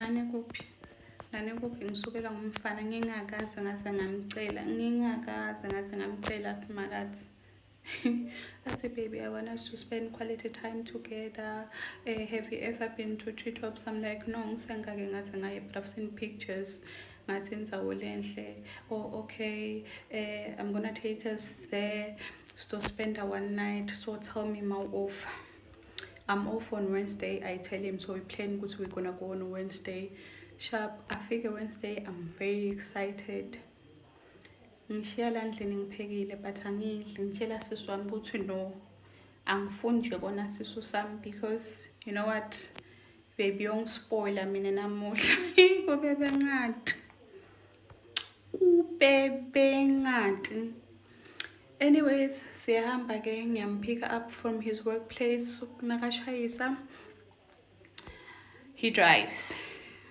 Nane kuphi? Nane kuphi ngisukela ngumfana ngingakaze ngaze ngamcela, ngingakaze ngaze ngamcela Simakadze. Athi, "Baby, I want us to spend quality time together. Have you ever been to Treetops?" I'm like, "No, ngisengake ngaze ngaye, but I've seen pictures." Ngathi indzawo lenhle. "Oh, okay. I'm gonna take us there to spend one night. So tell me my off." I'm off on Wednesday. I tell him, so we plan ukuthi we're gonna go on Wednesday. Sharp, afike Wednesday, I'm very excited. Ngishiya la ndlini ngiphekile, but angidli. Ngitshela sisi wami ukuthi no, angifuni nje kona sisu sami because, you know what, baby, yongispoila mina namuhla. Kube bengathi, kube bengathi. Anyways, siyahamba ke, ngiyampick up from his workplace nakashayisa. He drives.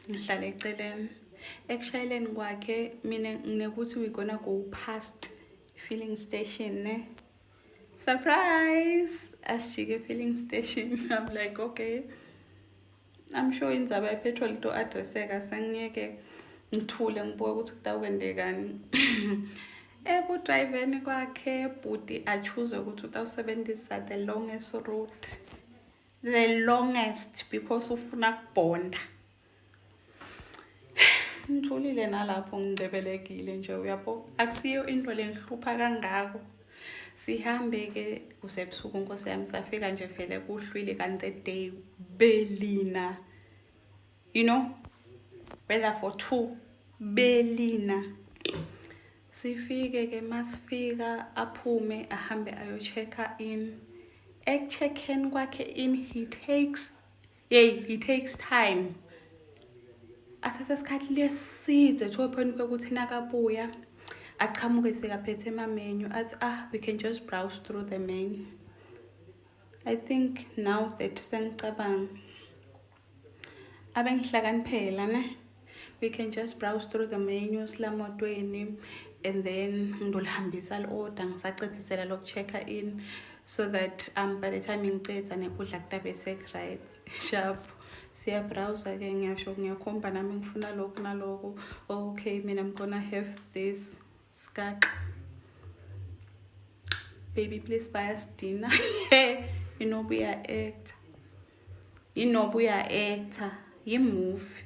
Ngihlala eceleni. Ekushayeleni kwakhe mina nginekuthi we gonna go past filling station, ne? Surprise! Asijike filling station. I'm like, "Okay. I'm sure indzaba yepetrol to addresseka sengiyeke ngithule ngibuke ukuthi kutawukwendekani." Ekudrayiveni kwakhe bhuti achoose ukuthi utawusebenzisa the longest route. The longest, because ufuna kubhonda. Ngithulile nalapho, ngicebelekile nje, uyabo. Akusiyo into lengihlupha kangako. Sihambe ke kusebusuku, nkosi yami, safika nje vele kuhlwile, kanti the day belina. Weather for two, belina. Sifike ke, masifika aphume ahambe ayo-check-a in. Eku-check-eni kwakhe in, he takes, yey, he takes time. Athatha isikhathi leside to a point kwekuthi nakabuya aqhamuke sekaphethe ama-menu, athi, "Ah, we can just browse through the menu." I think now that sengicabanga, abengihlakaniphela ne, we can just browse through the menus lamotweni and then ngidolihambisa li-order ngisacedisela loku-check-a in so that by the time ngicedza nekudla kutabe sek-right. Sharp, siyabrowsa-ke, ngiyasho, ngiyakhomba nami ngifuna lokhu naloku. "Okay, mina I'm gonna have this." Skaqa, "Baby, please buy us dinner." Inoba uya-acta, inoba uya-acta, yi-movie,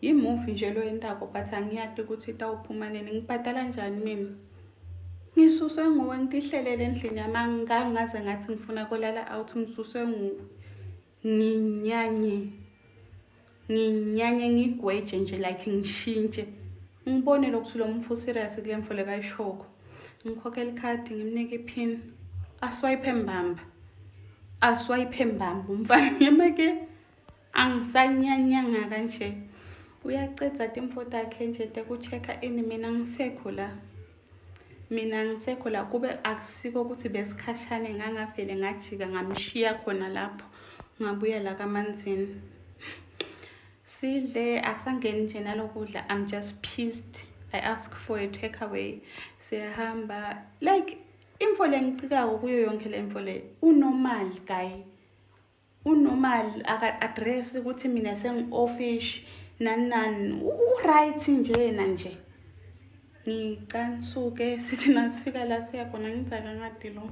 yi-movie nje lo yentako, but angiyati ukuthi itawuphuma nini. Ngibhadala njani mina? Ngisuswe nguwe, ngitihlelele endlini yami, angangaze ngathi ngifuna kolala out. Ngisuswe nguwe, nginyanye, nginyanye, ngigweje nje, like ngishintshe ngibone lokuthi lo mfo serious kule mfo lekayishoko. Ngikhokhela ikhadi, ngimnike iphini, aswipe mbamba, aswipe mbamba umfana. Ngiyema-ke, angisanyanyanga kanje. Uyacedza timfo takhe nje teku-check-a in, mina ngisekho la, mina ngisekho la. Kube akusiko ukuthi besikhashane, ngangavele ngajika ngamshiya khona lapho, ngabuya la kamanzini. Sidle, akusangeni nje nalokudla. I'm just pissed. I ask for a takeaway. Siyahamba, like imfo le ngicikako kuyo yonke le mfo le, unormal guy, unormal, aka-address ukuthi mina sengi-offish nani nani, u-right njena nje. Ngicansuke, sithi nasifika la siya khona, ngithi akangadi lo,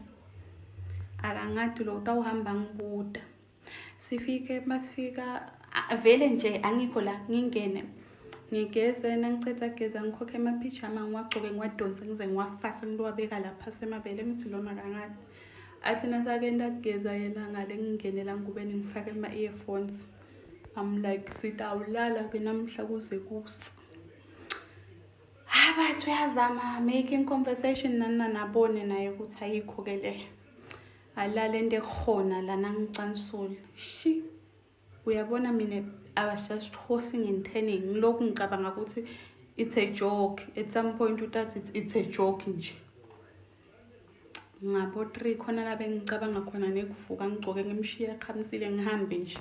akangadi lo, utawuhamba ngibuda. Sifike, masifika vele nje angikho la, ngingene ngigeze, nangiceda kugeza ngikhokhe amaphijama, ngiwagcoke, ngiwadonse ngize ngiwafase, ngiwabeka lapha semabele. Ngithi lona akangadi. Athi nasakenda kugeza yena ngale, ngingenela ngubeni, ngifake ama-earphones. I'm like, sitawulala-ke namhla kuze kusa. Hayi, bathi uyazama making conversation nani nani, abone naye ukuthi ayikho-ke le, alale into ekukhona lana. Ngicansule shi, uyabona mina I was just tossing and turning, ngilokhu ngicabanga ukuthi it's a joke. At some point utathi it's a joke nje. Ngabo 3 khona la bengicabanga khona nekuvuka, ngigcoke, ngimshiye aqhamisile, ngihambe nje,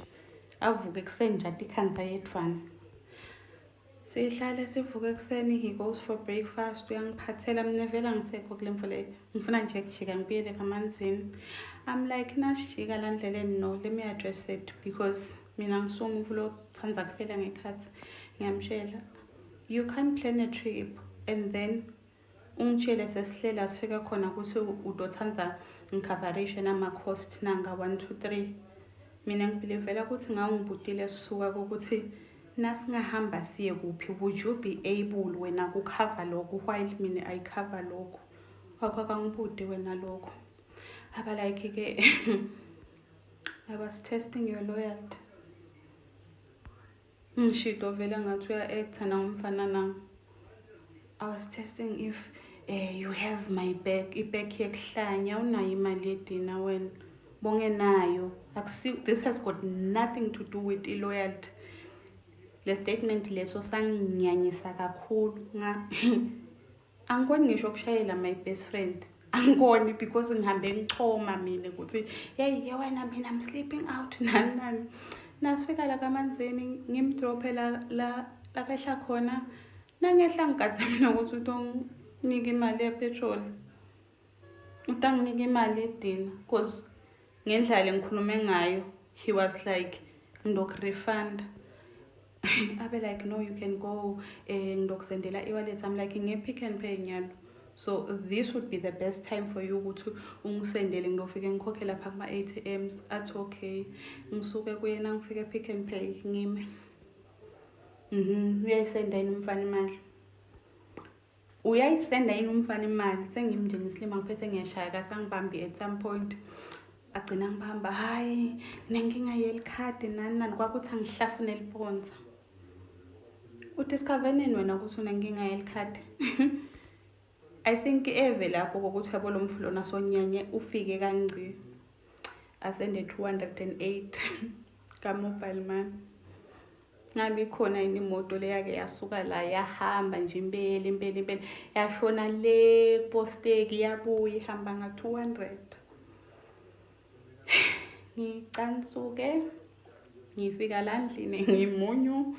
avuke ekuseni nje athi ikhanza yedvwana. Sihlale sivuke ekuseni, he goes for breakfast, uyangiphathela. Mina vele angisekho kule mfo leyo, ngifuna nje kujika ngibuyele kamanzini. I'm like, nasijika la ndleleni, no, let me address it because mina ngisuke umuntu. Sithanda kufela ngekhathi. Ngiyamtshela, you can't plan a trip and then ungitshele sesihlela sifike khona ukuthi utotsandza ngicoverishe nama-cost nanga 1 2 3. Mina ngibelievela ukuthi ngawungibutile sisuka kokuthi nasingahamba siye kuphi, would you be able wena kucover lokhu while mina I cover lokhu? Wakho akangibude wena lokho. Aba like ke, "I was testing your loyalty." Ngishito vele ngathi uya-acta na umfana na. "I was testing if you have my back." I-back yekuhlanya, unayo imali yedina wena. Bongenayo. Akusi, this has got nothing to do with i-loyalty. Le statement leso sanginyanyisa kakhulu. Nga angikhoni ngisho ukushayela my best friend. Angikoni because ngihambe ngichoma mina ukuthi hey, ye wena, mina I'm sleeping out, nani nani. Nasifika la kaManzini, ngimdrophe la la la kehla khona. Nangehla ngigadze mina ukuthi utonginika imali yepetrol. Utanginika imali yedina because ngendlela engikhulume ngayo he was like, "Ngidokurefund." Abe like, "No, you can go, ngidokusendela i-wallet." I'm like, "Nge-Pick n Pay nyalo, so this would be the best time for you ukuthi ungisendele, ngidofike ngikhokhe lapha kuma-ATMs." Athi okay. Ngisuke kuyena ngifike Pick n Pay, ngime. Uyayisenda yini umfana imali? Uyayisenda yini umfana imali? Sengimi nje ngisilima, ngiphethe ngiyashaya, kasangibambi. At some point agcina ngibamba, "Hayi, nenkinga yelikhadi," nani nani, kwakuthi angihlafune liponza. Udiscover nini wena ukuthi unenkinga yelikhadi? I think eve lapho kokuthi yabo lo mfu lona sonyanye ufike kangci asende 208 ka-mobile money. Ngabe ikhona yini imoto leyake yasuka la yahamba nje impela impela impela, yashona le kuposteki, yabuya ihamba nga-200? Ngicansuke, ngifika la ndlini ngimunyu,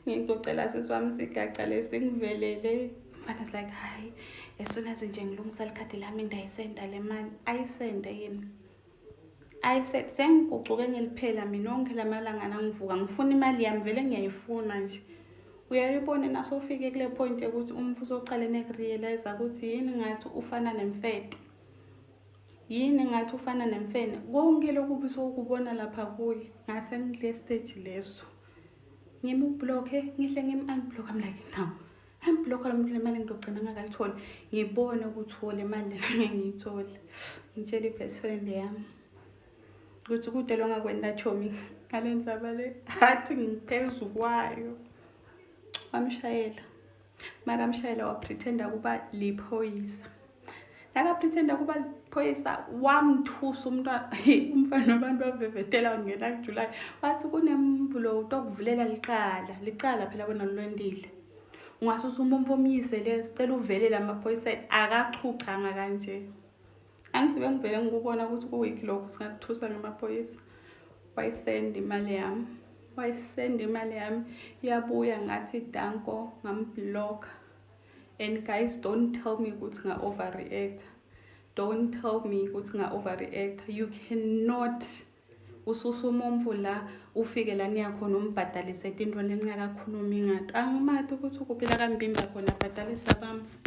ngicocela sisi wami sigaca lesingivelele. Mfana is like, "Hayi, as soon as nje ngilungisa likhadi lami ngiyayisenda le mali." Ayisende yini? Ayisende. Sengigucuke ngeliphela mina onke lamalanga nangivuka ngifuna imali yami, vele ngiyayifuna nje. Uyayibona nasofike kule point yokuthi umfu usocale nekurealize ukuthi yini ngathi ufana nemfete, yini ngathi ufana nemfene, konke lokubi sokubona lapha kuye. Ngase ngidle stage leso, ngimublock, ngihle ngim-unblock. I'm like, "Now unblock lo muntu, le mali ngizogcina ngakayitholi." Ngibone ukuthi le mali lena ngeke ngiyithole. Ngitshela i-best friend yami ukuthi kude lo ngakwenda chomi ngale ndzaba le, athi ngiphezu kwayo. Wamshayela, makamshayela wapretenda kuba liphoyisa. Nakapretenda kuba liphoyisa wamthusa umntwana, umfana wabantu wavevetela, wangena kuJulayi, wathi kunemvulo utokuvulela licala, licala phela wena lwendile, ungasusa umuntu omyise le, sicela uvelele amaphoyiseni. Akachuchanga kanje, angithi bengivele ngikubona ukuthi kuwiki lokhu singakuthusa ngamaphoyisa. Wayisenda imali yami, wayisenda imali yami, yabuya. Ngathi danko, ngamblock. And guys, don't tell me ukuthi nga-overreact, don't tell me ukuthi nga-overreact. You cannot ususa umuntu la ufike la niyakhona umbhadalise tintfo leningakakhulumi ngato. Angimati ukuthi ukuphi la kambimba khona abhadalisa bamfu.